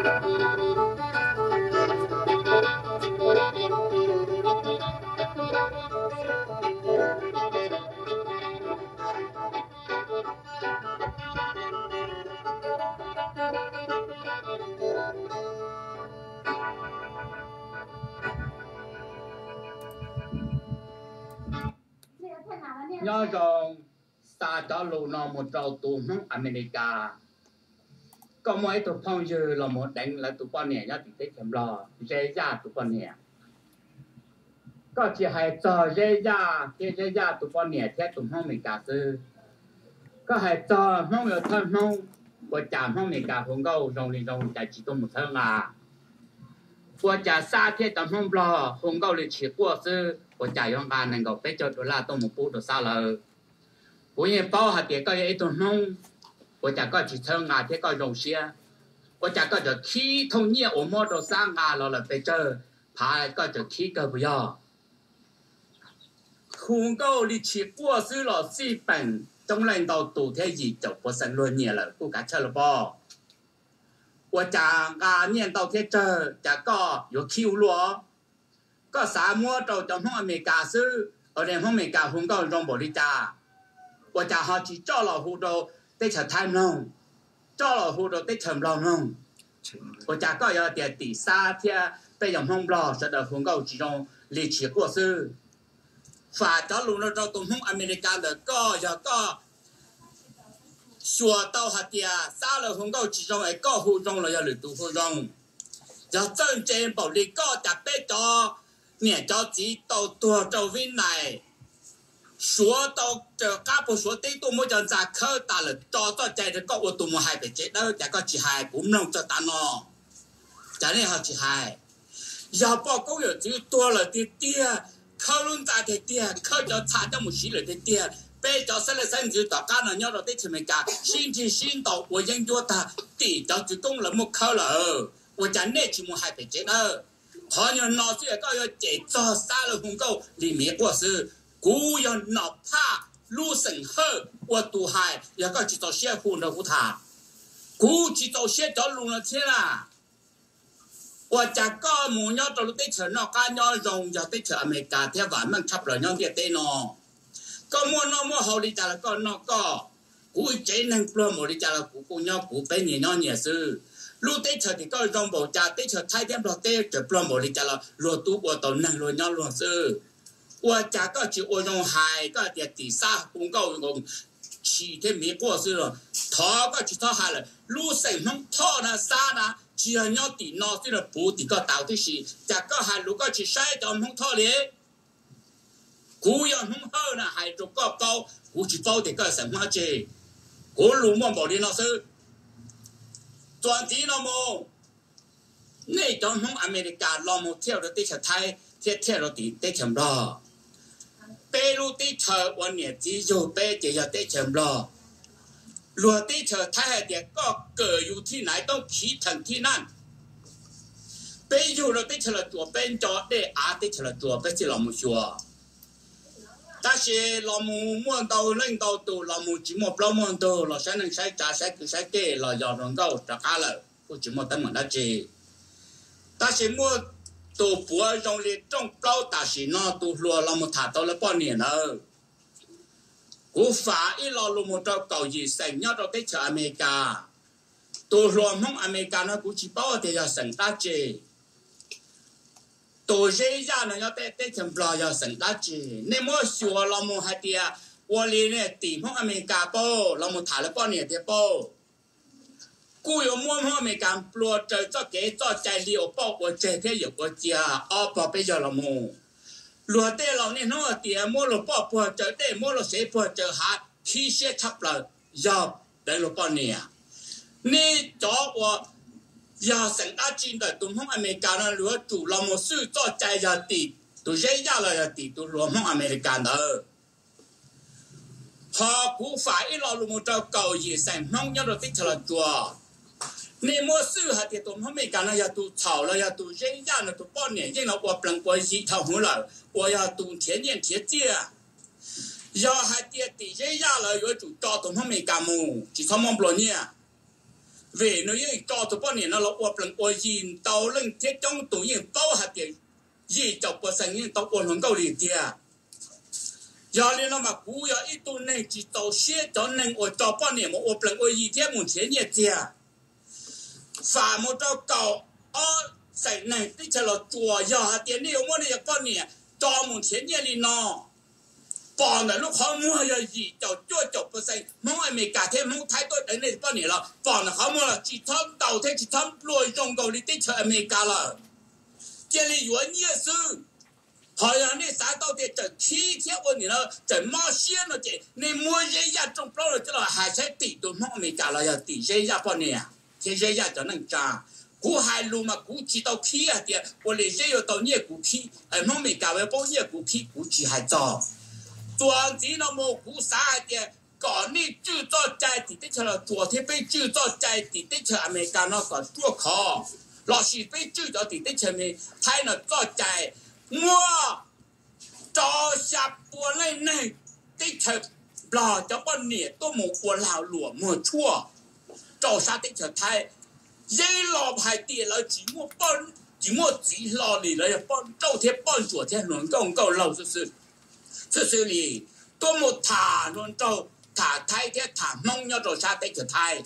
Nyob zoo, xa cov lus no mus rau tus Hmoob Amelikas. Koj muaj ib tug phooj ywg los mus deev lawv tus poj niam nyob tim teb chaws Nplog, Zeb Yaj tus poj niam. Koj tsis hais txog Zeb Yaj thiab Zeb Yaj tus poj niam thiab tus Hmoob Amelikas xwb, koj hais txog Hmoob yuav thawj Hmoob, ua cas Hmoob Amelikas hu nkauj zoo li zoo cas tsis tuaj mus txhawb nqa? Ua cas Xab thiab cov Hmoob Nplog hu nkauj li tshis quaj xwb, ua cas yuav nqa nees nkaum peb caug dollar tuaj mus pub rau Xab lawv? Kuv yeej paub hais tias koj yog ib tug Hmoob, ua cas koj tsis txhawb nqa thiab koj zoo siab? Ua cas koj tseem khib thooj nyiaj uas muab rau Xab nqa los lawm pes tsawg phav, koj tseem khib kawg puas yog? Hu nkauj li tshis quaj xwb los xij peem coob leej ntau tus thiab yim caum puas xees luag nyiam lawm kuj kav chawj los pob. Ua cas nqa nyiaj ntau thiab tsawg cas koj yuav khib ua luaj? Koj xav muab rau cov Hmoob Amelikas xwb, ua li Hmoob Amelikas hu nkauj zoo npaum li cas, ua cas ho tsis coj los hu rau teb chaws Thaib mloog, coj los hu rau teb chaws Nplog mloog? Ua cas koj yuav tias tim Xab thiab peb yog Hmoob Nplog sawv daws hu nkauj tsis zoo li tshis quaj xwb? Fam cov lus no rau tus Hmoob Amelikas ntawm koj, yog koj xyuas tau hais tias Xab lawv hu nkauj tsis zoo es koj hu zoo los yog lwm tus hu zoo? Yog txawj ntse npaum li koj cas peb cov niam cov txiv tau tuag rau Vib Nais, Suav tau raws qab puag Suav teb tuaj muab cov ntxa khawb tas lawm tso txoj cai rau koj ua tus mus hais pem tsev dawb, cas koj tsis hais? Kuv mloog txog tav no, cas nej ho tsis hais? Yog poj koob yawm txwv tuag lawm tiag tiag, khawb lub ntxa tiag tiag, khawb cov ntxa coj mus siv lawm tiag tiag, peb cov xeeb leej xeeb ntxwv tom qab no nyob rau teb chaws Amelikas sib nrig sib ntaus ua yeeb ncuab tag, tim cov txwv koob lawv muab khawb lawm, ua cas nej tsis mus hais pem tsev dawb? Qhov nyuag no xwb es koj yuav cem txog Xab lawv hu nkauj li miv quaj xwb. Kuv yog Nom Phaj lub xeem Hawj ua tus hais, yog koj tsis txaus siab hu nrog kuv tham. Kuv tsis txaus siab cov lus no thiab na. Ua cas koj mus nyob rau lub teb chaws noj qab nyob zoo yog teb chaws Amelikas thiab vam meej tshaj plaws nyob ntiaj teb no? Koj muaj noj muaj haus li cas los koj noj koj. Kuv tsev neeg pluag npaum li cas los kuv kuj nyob kuv, peb nyias nyob nyias xwb. Lub teb chaws tim koj zoo npaum cas, teb chaws Thaib thiab Nplog teb chaws pluag npaum li cas los luag tub ua tau neeg luag nyob luag xwb. Ua cas koj tsis ua zoo hais, koj hais tias tim Xab hu nkauj nkoos tshis thiab miv quaj xwb los? Thov koj tsis txhob hais lawm, lub xeem Hmoob Thoj na, Xab na, tsis yog nyob tim no xwb los puv tim koj tau tib si, cas koj hais lus koj tsis saib cov Hmoob Thoj li? Kuv yog Hmoob Hawj na, hais rau koj paub, kuv tsis paub tias koj xeem Hmoob dab tsi. Kuv lus muaj npaum li no xwb. Txuas ntxiv no mus, nej cov Hmoob Amelikas los mus thiaj rau teb chaws Thaib thiab thiaj rau tim teb chaws Nplog. Peb lub teb chaws uas niam txiv yug peb ces yog teb chaws Nplog. Luag teb chaws Thaib hais tias koj kawm yus thib naiv toob khiv theem thib naj. Peb yug rau teb chaws Los Tsuas, peb nco dej av teb chaws Los Tsuas peb thiaj los mus xyuas. Tab sis los mus muaj ntau leej ntau tus los mus tsis muaj plaub muaj ntug, los saib neej saib tsav, saib kwv saib tij, los yog hluas nkauj rov qab lawm kuj tsis muaj teeb meem dab tsi. Tab sis muaj tus puav zoo li rooj plaub tam sim no tus hluas los mus tham tau lawv poj niam ntawd. Kuv fam ib lo lus mus rau kaum yim xeem nyob rau teb chaws Amelikas. Tus hluas Hmoob Amelikas no kuv tsis paub tias yog xeem dab tsi. Tus Zeb Yaj no nyob teb chaws Nplog yog xeem dab tsi? Nej muab xyuas los mus hais tias ua li nej tim Hmoob Amelikas pauj, los mus tham lawv poj niam tiag pauj. Kuj yuav muab Hmoob Amelikas nplua raws txoj kev txoj cai li uas pauj ua tseg thiab yawm ua cia ob pog peb yawg los mus. Luag tej laus niaj hnub hais tias muab luag poj puag tsaws dej, muab luag sev puag tsaws hav, khib siab tshaj plaws yog deev luag poj niam. Nej cov uas yog xeem dab tsi ntawm tus Hmoob Amelikas no yuav tsum los mus xwj txoj cai yog tim tus Zeb Yaj los yog tim tus hluas Hmoob Amelikas ntawd. Ho kuv fam ib lo lus mus rau kaum yim xeem Hmoob nyob rau teb chaws Los Tsuas. Nej muab xwj hais tias tus Hmoob Amelikas no yog tus txhaum los yog tus Zeb Yaj no tus poj niam yeej los ua plees ua yim dhau hwv lawm uas yog tus nrhiav nyiaj nrhiav txiaj. Yog hais tias tim Zeb Yaj lawv yuav tsum tso tus Hmoob Amelikas mus tsis txhob muab nplua nyiaj. vim nws yeej tso tus poj niam no los ua plees ua yi ntau leej thiab coob tus yeej paub hais tias yim caum pua xees yeej tau ua hluas nkauj li tiag. Yog li no mas kuv yog ib tug neeg tsis txaus siab cov neeg uas tso poj niam mus ua plees ua yi thiab mus nrhiav nyiaj txiag. Fam mus rau kaum ob xeem neeg teb chaws Los Tsuas, yog hais tias nej yuav muab nej cov poj niam tso mus nrhiav nyiaj li no, pom ntawm lub qhov muag yog yim caum cuaj caum pua xees Hmoob Amelikas thiab Hmoob Thaib tuaj deev nej poj niam los pom ntawm qhov muag los tsis txhob ntaus thiab tsis txhob nplua zoo nkaus li teb chaws Amelikas lawm. Cia li yuav nyiaj xwb. Qhov yog nej xav tau tias tseem khib thiab ua nim no tseem mob siab no ces nej muab Zeb Yaj rooj plaub los coj los hais saib tim tus Hmoob Amelikas los yog tim Zeb Yaj poj niam thiab Zeb Yaj cov neej tsa. Kuv hais lus mas kuv tsis tau khib hais tias ua li Zeb yuav tau nyiaj kuv khib, Hmoob Amelikas yuav paub nyiaj kuv khib, kuv tsis hais txog. Txuas ntxiv no mus kuv xav hais tias kom nej tswj txoj cai tim teb chaws Los Tsuas thiab peb tswj txoj cai tim teb chaws Amelikas no kom ruaj khov, lossis peb tswj cov tim teb chaws Thaib no txoj cai muab rau xya pua leej neeg teb chaws Nplog cov poj niam tuaj mus ua lag luam muag tshuaj rau sab teb chaws Thaib. Yeej los hais tias lawv tsis muaj txiv hlo li, lawv yog poj nrauj thiab poj ntsuam thiab hluas nkauj nkauj laug xwb xwb li, tuaj mus tham hluas nraug, tham Thaib thiab tham Hmoob nyob rau sab teb chaws Thaib.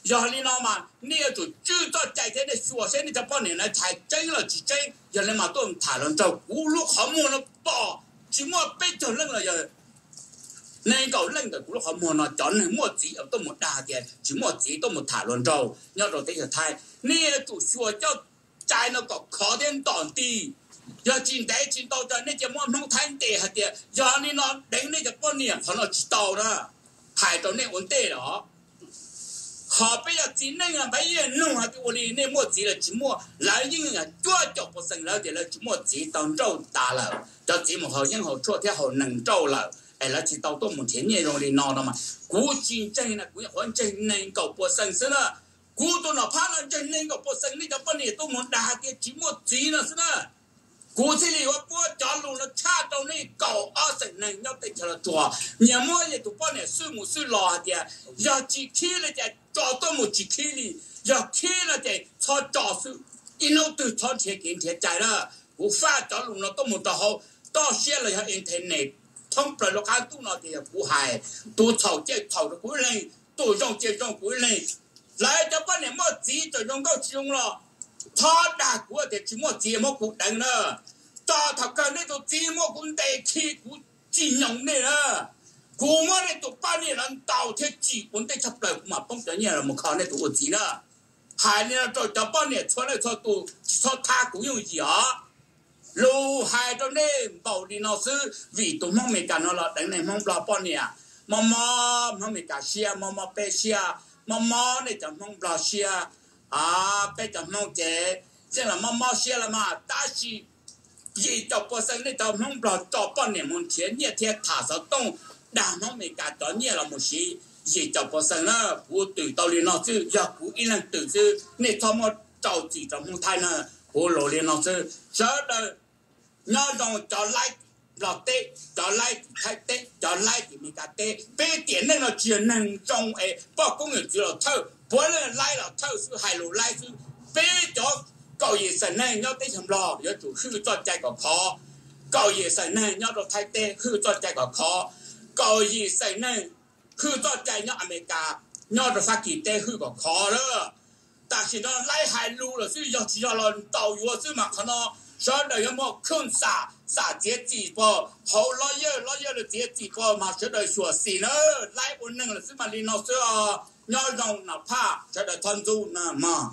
Yog li no mas nej yuav tsum tswj txoj cai thiab nej xyuas saib nej cov poj niam no hais tseeb los tsis tseeb. Yog li mas tuaj tham hluas nraug, kuv lub qhov muag no pom tsis muaj peb caug leej los yog nees nkaum leej ntawm kuv lub qhov muag no cov neeg muaj txiv tuaj mus dag tias tsis muaj txiv tuaj mus tham hluas nraug nyob rau teb chaws Thaib. Nej yuav tsum xyuas coj cai no kom khov thiab ntom nti. Yog tsis ntev tsis ntau ces nej cia muab Hmoob Thaib ntes hais tias yog li no deev nej cov poj niam qhov no tsis tau na. Hais rau nej ua ntej los, qhov peb yog txiv neej no peb yeej nug hais tias ua li nej muaj txiv los tsis muaj, lawv yeej cuaj caum pua xees lawv tias lawv tsis muaj txiv, tau nrauj tas lawm, cov txiv mus haus yeeb haus tshuaj thiab haus nees nrauj lawm es lawv tsis tau tuaj mus nrhiav nyiaj zoo li no no mas kuv tsis ntseeg na, kuv nyuam qhuav ntseeg nees nkaum pua xees xwb na. Kuv tus Nom Phab no ntseeg nees nkaum pua xees nej cov poj niam tuaj mus dag hais tias tsis muaj txiv no xwb na. Kuv thiaj li yuav muab cov lus no tshaj rau nej kaum ob xeem neeg nyob teb chaws Los Tsuas, nyias muab nyias tus poj niam xwb mus xwb los hais tias yog tsis khib li ces tso tuaj mus tsis khib li, yog khib no ces txhob tso xwb, ib hnub twg txhob nrhiav kev nrhiav cai na. Kuv faj cov lus no tuaj mus rau hauv toj siab los yog internet thoob plaws lub qab ntuj no tias yog kuv hais. Tus txhaum cia txhaum rau kuv ib leeg, tus zoo cia zoo kuv ib leeg. Lawv cov poj niam muaj txiv txawm zoo nkauj tsis zoo los txhob dag kuv tias tsis muaj txiv muab kuv deev na. Txog thaum kawg nej tus txiv muab kuv ntes khi kuv tsis nyoos nej na. Kuv muab nej tus poj niam los ntaus thiab tsim ua ntej tshaj plaws kuv mam poob cov nyiaj los mus kho nej tus ua txiv na. Hais li no rau cov poj niam txhua leej txhua tus tsis txhob thab kuv yooj yim os. Lus hais rau nej npaum li no xwb vim tus Hmoob Amelikas no los deev nej Hmoob Nplog poj niam. Mob mob Hmoob Amelikas siab, mob mob peb siab, mob mob nej cov Hmoob Nplog siab. Peb cov Hmoob ces yeej los mob mob siab los mas tab sis yim caum pua xees nej cov Hmoob Nplog tso poj niam mus nrhiav nyiaj thiab tham xov tooj dag Hmoob Amelikas cov nyiaj los mus siv. Yim caum pua xees na, kuv twm tau li no xwb, yog kuv ib leeg twm xwb, nej txhob muab rau txim rau Hmoob Thaib na. Kuv lus li no xwb, sawv daws nyob zoo cov laib Nplog teb, cov laib tim Thaib teb, cov laib tim Amelikas teb. Peb tiam neej no tsis yog neeg zoo es poj koob yawm txwv los thawj, puav leej laib los thawj xwb, hais lus laib xwb. Peb cov kaum yim xeem neeg nyob teb chaws Nplog yuav tsum hwj txoj cai kom khov. Kaum yim xeem neeg nyob rau Thaib teb hwj txoj cai kom khov. Kaum yim xeem neeg hwj txoj cai nyob Amelikas, nyob rau Fab Kis teb hwj kom khov lawm. Tam sim no laib hais lus lawm xwb, yog tsis yog los ntaus yuav xwb mas qhov no sawv daws yuav muaj khooj xam, xam txiav txim pog hauv lob yawj, lob yawj los txiav txim pog mas sawv daws xyuam xim na. Laib ua neeg lawm xwb mas li no xwb os. Nyob zoo Nom Phaj, sawv daws txhob ntxub na mog.